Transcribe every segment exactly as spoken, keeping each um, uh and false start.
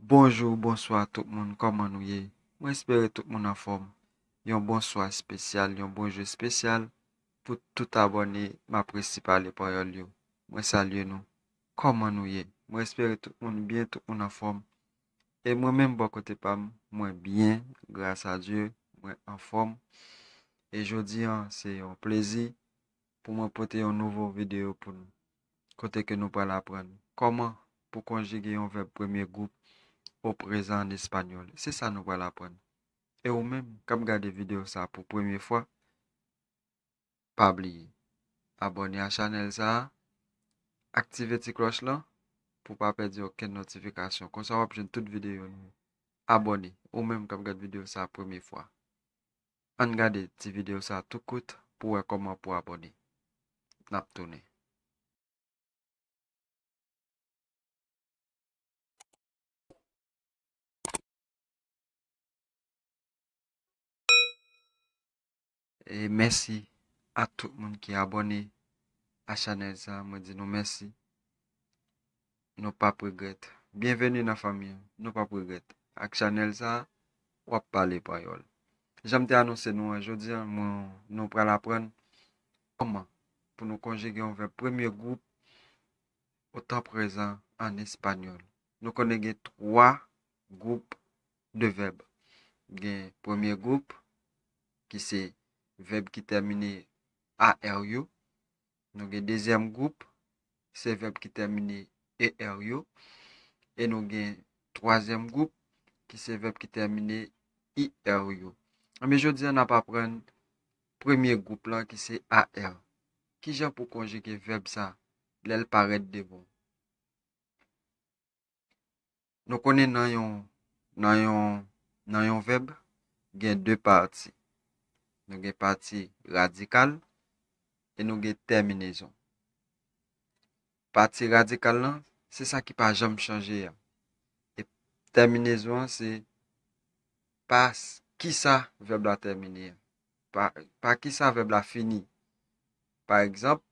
Bonjou, bonswa tout moun, kòman nou ye? Mwen espere tout moun anfòm. Yon bonswa espesyal, yon bonjou espesyal pou tout abòne M Apresye Pale Panyòl yo. Mwen salye nou. Kòman nou ye? Mwen espere tout moun byen, tout moun anfòm. E mwen menm bò kote pa m, mwen byen, gras a Dye, mwen anfòm. E jodi a, se yon plezi pou mwen pote yon nouvo videyo pou nou, kote ke nou pral aprann kòman pou konjige yon vèb premye gwoup o prezan an espanyòl. Se sa nou pral aprann. E ou menm k ap gade videyo sa pou premye fwa, pa bliye abòne a chanèl sa a, aktive ti klòch lan pou w pa pèdi okenn notifikasyon. Konsa w ap jwenn tout videyo nou. Abòne, ou menm k ap gade videyo sa a premye fwa. Ann gade ti videyo sa a tou kout pou w wè kòman pou abòne. N ap tounen. E mèsi a tout moun ki abòne a chanèl sa a. Mwen di nou mèsi. Nou p ap regrèt. Byenveni nan fanmi an. Nou p ap regrèt. Ak chanèl sa a, w ap pale panyòl. Jan m te anonse nou an, jodi a, mwen, nou pral aprann kòman pou nou konjige yon vèb premye gwoup o tan prezan an espanyòl. Nou konnen gen twa gwoup de vèb. Gen premye gwoup, ki se vèb ki tèmine A R yo. Nou gen dezyèm gwoup, se vèb ki tèmine E R yo. E nou gen twazyèm gwoup, ki se vèb ki tèmine I R yo. Anben, jodi a, n ap aprann premye gwoup lan, ki se A R. Kijan pou konjige vèb sa lè l parèt devan w? Nou konnen nan yon, nan yon, nan yon vèb, gen de pati. Nou gen pati radikal e nou gen tèminezon. Pati radikal lan, se sa ki pa janm chanje a. E tèminezon an, se pa s-, kisa vèb la tèmine a. Pa, pa kisa vèb la fini. Pa egzanp,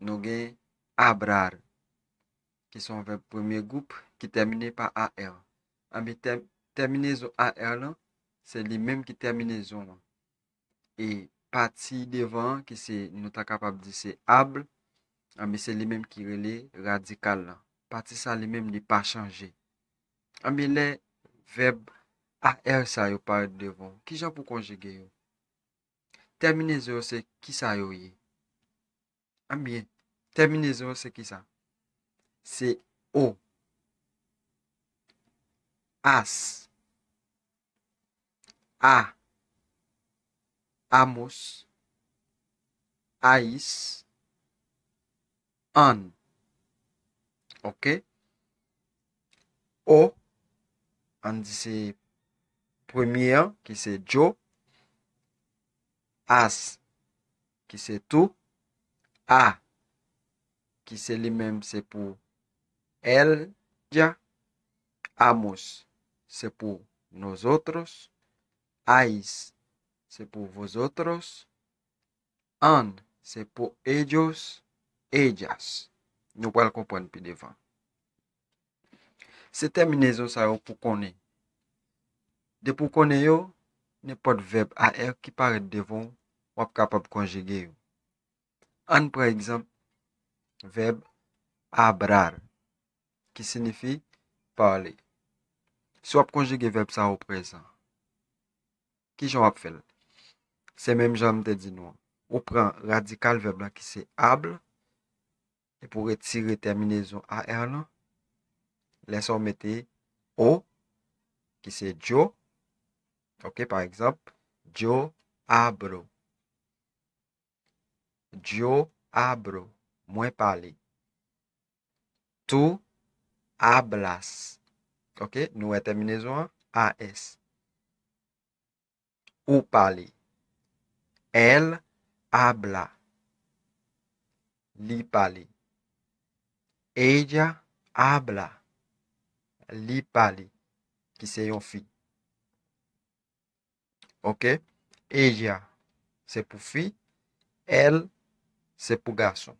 nou gen hablar, ki se yon vèb premye gwoup ki tèmine pa A R. Anben, tè-, tèminezon A R lan, se li menm ki tèminezon an. E pati devan an, ki se, nou ta kapab di se hable, anben, se li menm ki rele radikal lan. Pati sa li menm, li pa chanje. Anben, lè vèb A R sa yo parèt devan w, kijan pou konjige yo? Tèminezon yo se kisa yo ye? Anben, tèminezon yo se kisa? Se o, as, a, amos, ais, an. Oke? O, ann di se premye an, ki se yo. As, ki se tú. A, ki se li menm, se pou ella. Amos, se pou nosotros. Ais, se pou vosotros. An, se pou ellos, ellas. Nou pral konprann pi devan. Se tèminezon sa yo pou konnen. Depi w konnen yo, nenpòt vèb A R ki parèt devan w, w ap kapab konjige yo. Ann pran egzanp vèb hablar, ki siyifi pale. Si w ap konjige vèb sa o prezan, kijan w ap fè l? Se menm jan m te di nou an. Ou pran radikal vèb la ki se hable, epi w retire tèminezon A R lan. Lè sa w mete o, ki se yo. Oke, pa egzanp, yo hablo. Yo hablo. Mwen pale. Tú hablas. Oke, nou wè tèminezon an, A S. Ou pale. Él habla. Li pale. Ella habla. Li pale. Ki se yon fi. Oke? Ella, se pou fi. Él, se pou gason.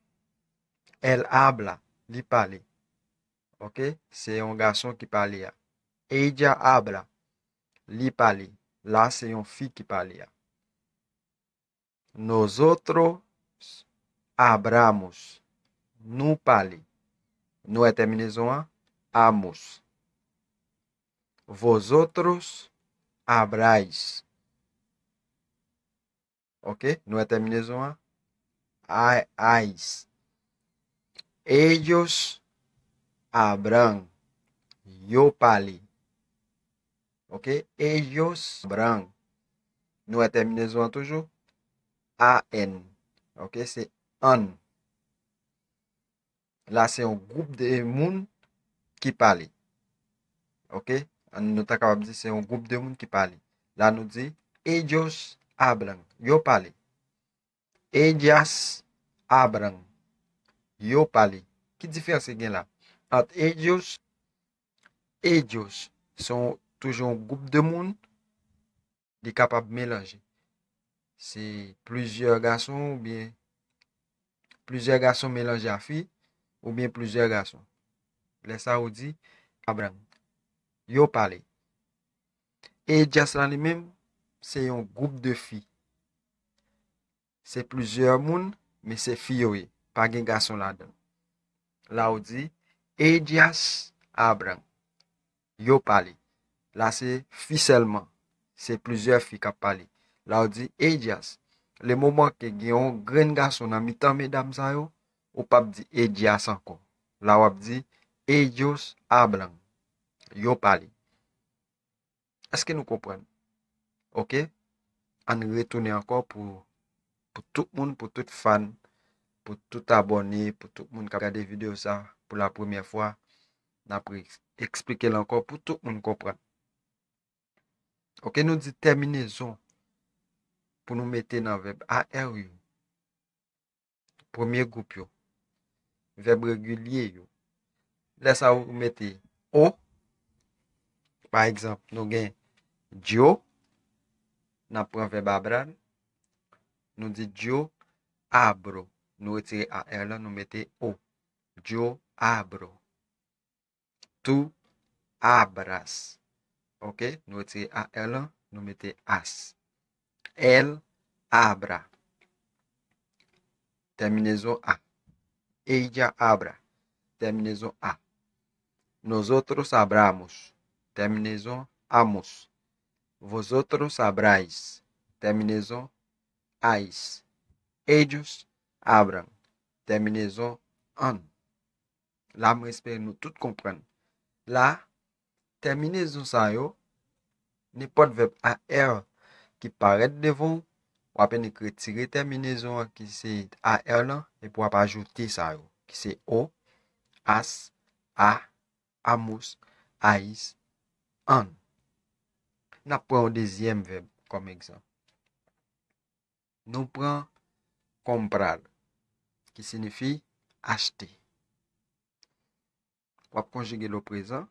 Él habla, li pale. Oke? Se yon gason ki pale a. Ella habla. Li pale. La se yon fi ki pale a. Nosotros hablamos. Nou pale. Nou wè tèminezon an? Amos. Vosotros habláis. Ok, nou wè tèminezon an? A-, ais. Ellos hablan. Yo pale. Ok, ellos hablan. Nou wè tèminezon an toujou? A N. Ok, se ann. La se yon gwoup de moun ki pale. Ok? Ann, nou ta kapab di se yon gwoup de moun ki pale. La nou di, ellos hablan. Yo pale. Ellas hablan. Yo pale. Ki diferans ki gen la? Ant ellos, ellos, se yon, toujou yon gwoup de moun, li kapab melanje. Se plizyè gason oubyen plizyè gason melanje a fi oubyen plizyè gason. Lè sa ou di, hablan. Yo pale. Ellas la li menm, se yon gwoup de fi. Se plizyè moun, men se fi yo ye. Pa gen gason ladan. La ou di, ellas hablan. Yo pale. La se fi sèlman. Se plizyè fi k ap pale. La ou di, ellas. Le moman ke gen yon grenn gason nan mitan medam sa yo, ou p ap di ellas ankò. La w ap di, ellos hablan. Yo pale. Èske nou konprann? Ok? Ann retounen ankò pou, pou tout moun, pou tout fan, pou tout abòne, pou tout moun k ap gade videyo sa pou la premyè fwa. N ap re-, eksplike l ankò pou tout moun konprann. Ok, nou di tèminezon pou nou mete nan vèb A R yo. Premye gwoup yo. Vèb regilye yo. Lè sa ou mete o. Pa egzanp, nou gen yo. N ap pran vèb abra. Nou di yo abro. Nou retire A R lan, nou mete o. Yo abro. Tú abras. Ok, nou retire A R lan, nou mete as. Él abra. Tèminezon a. Ella abra. Tèminezon a. Nosotros abramos. Tèminezon amos. Vosotros abráis. Tèminezon ais. Ellos abran. Tèminezon an. La, mwen espere nou tout konprann. La, tèminezon sa yo, nenpòt vèb A R ki parèt devan w, w ap annik retire tèminezon an ki se A R lan, epi w ap ajoute sa yo, ki se o, as, a, amos, ais, an. N ap pran yon dezyèm vèb kòm egzanp. Nou pran comprar, ki siyifi achte. W ap konjige l o prezan.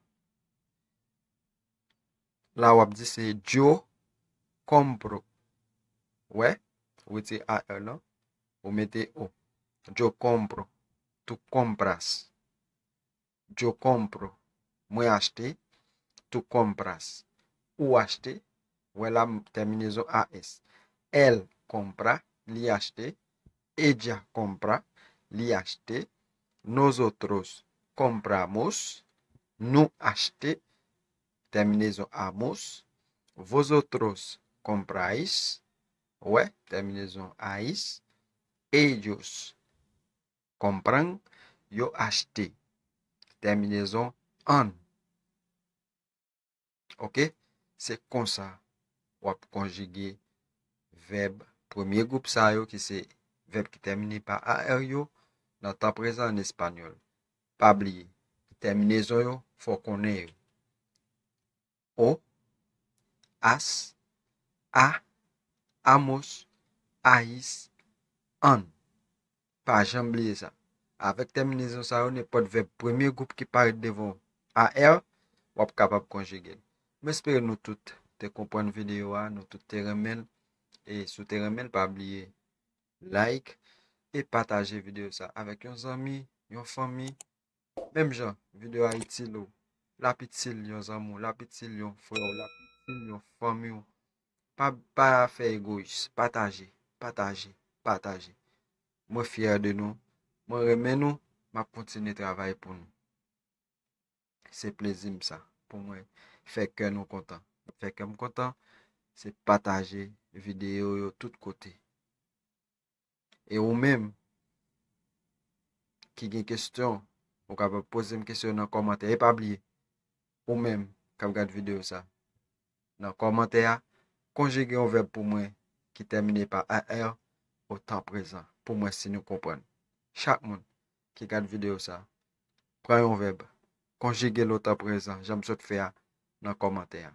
La w ap di se yo compro. Wè, ou retire A R lan, ou mete o. Yo compro. Tú compras. Yo compro. Mwen achte. Tú compras. Ou achte. Wè la, tèminezon A S. Él compra, li achte. Ella compra, li achte. Nosotros compramos, nou achte. Tèminezon amos. Vosotros compráis, wè, tèminezon ais. Ellos compran, yo achte. Tèminezon an. Ok? Se konsa w ap konjige vèb premye gwoup sa yo, ki se vèb ki tèmine pa A R yo, nan tan prezan an espanyòl. Pa bliye, tèminezon yo, fò w konnen yo. O, as, a, amos, ais, an. Pa janm bliye sa. Avèk tèminezon sa yo, nenpòt vèb premye gwoup ki parèt devan A R, w ap kapab konjige l. M espere nou tout te konprann videyo a, nou tout te renmen l. E si w te renmen l, pa bliye like e pataje videyo sa avèk yon zanmi, yon fanmi. Menm jan videyo a itil ou, l ap itil yon zanmi w, l ap itil yon frè w, l ap itil yon fanmi w. Pa, pa fè egoyis. Pataje, pataje, pataje. Mwen fyè de nou. Mwen renmen nou. M ap kontinye travay pou nou. Se plezi m sa. Pou mwen fè kè nou kontan. Fè kè m kontan, se pataje videyo yo tout kote. E ou menm ki gen kesyon, ou kapab poze m kesyon nan kòmantè. E pa bliye, ou menm k ap gad videyo sa, nan kòmantè a, konjige yon vèb pou mwen ki tèmine pa A R o tan prezan, pou mwen si nou konprann. Chak moun ki gad videyo sa, pran yon vèb, konjige l o tan prezan, jan m sot fè a nan kòmantè a.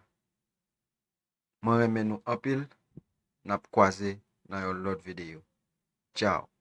Mwen renmen nou anpil, n ap kwaze nan yon lòt videyo. Tchao.